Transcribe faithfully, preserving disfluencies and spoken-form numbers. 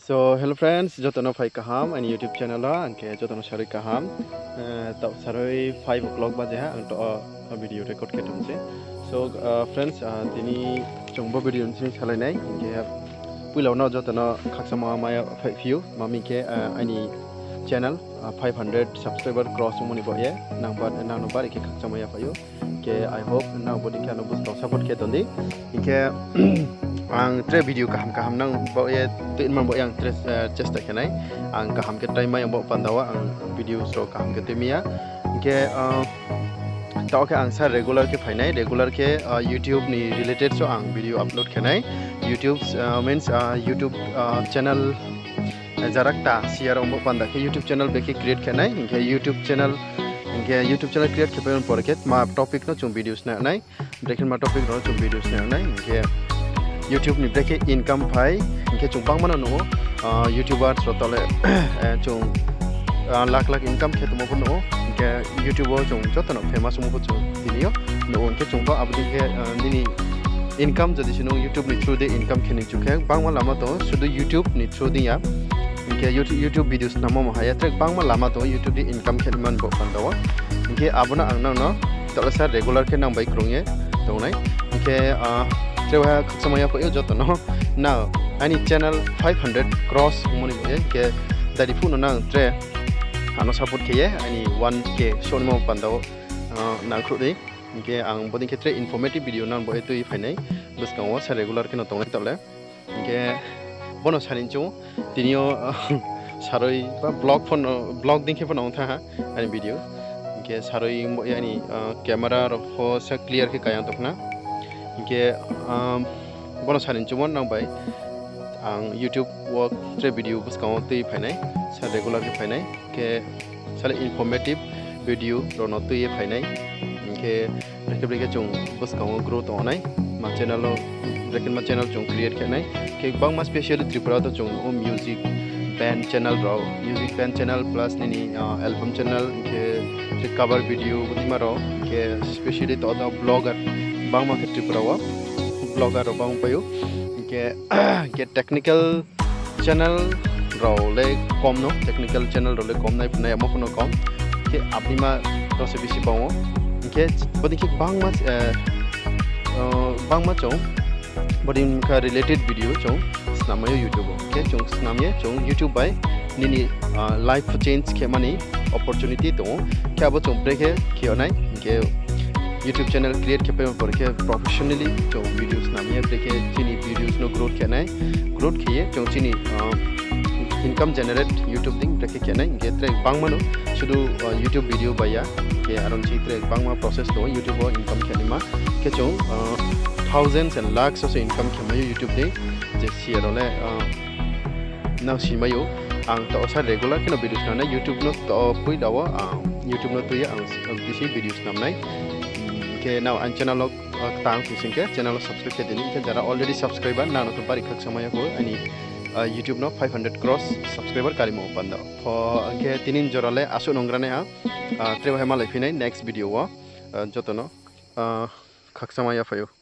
So, hello friends, joto no phai kaham aini YouTube channel o, ang khe joto no sarui kaham. Eh, taoh sarui five o'clock baje ha, ang taoh o video record khe tong se. So, uh, friends, uh, tini chung bo video ni sing salai nai, hing khe puila no joto no khakchangma mai phaiphi ou, ma hing khe, uh, aini channel, uh, five hundred subscriber cross ongmo ni baoh ye, nang ba-, nang no bari khe khakchangma ya phai ou. Hing khe I hope nang bodei khe ano buskang support khe tong di. Hing khe ang tre video kaham kaham nang baoh ye, tuinang baoh ye ang tre, eh, chesta khe nai. Ang kaham khe try mai ong baoh panda wo ang videos rao kaham khe tui mi ya. Hing khe, ah, taoh khe ang sa regular khe phai nai, regular khe, ah, YouTube ni related so ang video upload khe nai. YouTube, ah, means, ah, YouTube, ah, channel, eh, jara kta si ya rao ong baoh panda khe YouTube channel brekhe create khe nai, hing khe YouTube channel, hing khe YouTube channel create khe pai ni por khe ma topic no chung videos nai nai, brekhe ma topic rao no chung videos nai nai, hing khe YouTube ni brekhe income phai, hing khe chung bangma no nuh ou, ah, YouTubers rao taoh le, eh, chung, ah, lakh lakh income khe tongmo pho nuh ou, hing khe YouTube wo chung joto no famous ongmo pho chung tini yo nuh ou, hing khe chung pho abo dei khe, ah, nini income jodi se nung YouTube ni through dei income khe ni chu khe bangma lama tong ou, sudu YouTube ni through dei ya. Hing khe YouTube, YouTube videos nangmo mo ha ya, tre bangma lama tong ou YouTube dei income khe ni man baoh panda wo. Hing khe abo no ang nang no taoh le sa regular khe nang bai krung ye tong nai. Hing khe, ah, tre ha khakchangma ya phai ou joto no. Nang aini channel five hundred cross ongmo ni baoh ye, hing khe dari phuh no nang tre ano support khe ye aini one K sohnimo panda wo, ah, nangkhruh di. Hing khe ang bodei khe tre informative video nang baoh ye tui phai nai. Buskang wo sa regular khe no tong nai taoh le. Hing khe bono sani chung tini yo, ah, sarui ba vlog phone, vlog dei khe pho no ong thanng ha aini video. Hing khe sarui baoh ye aini, ah, camera rao pho sa clear khe kayang tong khna. Hing khe, ah, bono sani chung wo nang bai ang YouTube wo tre video buskang wo tui phai nai, sa regular khe phai nai. Khe sale informative video rao no tui ye phai nai. Hing khe brekhe brekhe chung buskang wo grow tong nai. Ma channel wo, brekhe ma channel chung create khe nai. Khe bangma specially Tripura to chung o music band channel rao, music band channel plus nini, ah, album channel, hing khe, khe cover video, bodeima rao, hing khe specially to, to vlogger, bangma khe Tripura wo vlogger rao bang pai ou. Hing khe, hing khe technical channel rao le kom no, technical channel rao le kom, nai, nai amo pho no kom. Khe abodeima rao se bisi bang ou. Hing khe bodei khe bangma, eh, ah, bangma chung bodei kha related video chung snam mai ou YouTube wo. Khe chung snam ye chung YouTube bai nini, ah, life change khe mani opportunity tong ou. Khe abo chung brekhe khe yag nai, hing khe YouTube channel create khe pai ni por khe professionally chung video snam ye brekhe chini videos no growth khe nai, growth khe ye chung chini, ah, income generate YouTube dei brekhe khe nai, hing khe tre bangma no sudu, ah, YouTube video bai ya, hing khe aro ni sing tre bangma process tong ou YouTube wo income khe naima. Khe chung, ah, thousands and lakhs wo se income khe mai ou YouTube dei, je si ya rao le, ah, nang si mai ou. Ang taoh sa regular khe no video snam nai YouTube no, taoh poila wo, ah, YouTube no tui ye ang bisi video snam nai. Hing khe nang aini channel wo, ah, ktang tong sing khe channel wo subscribe khe di ni, hing khe jara already subscriber nang no to bari khakchangma ya khou aini, ah, YouTube no five hundred cross subscriber karimo panda. Pho, hing khe tini ni jora le asuh no ong gra nai ha, ah, tre bahai malai phi nai next video wo, ah, joto no, ah, khakchangma ya phai ou.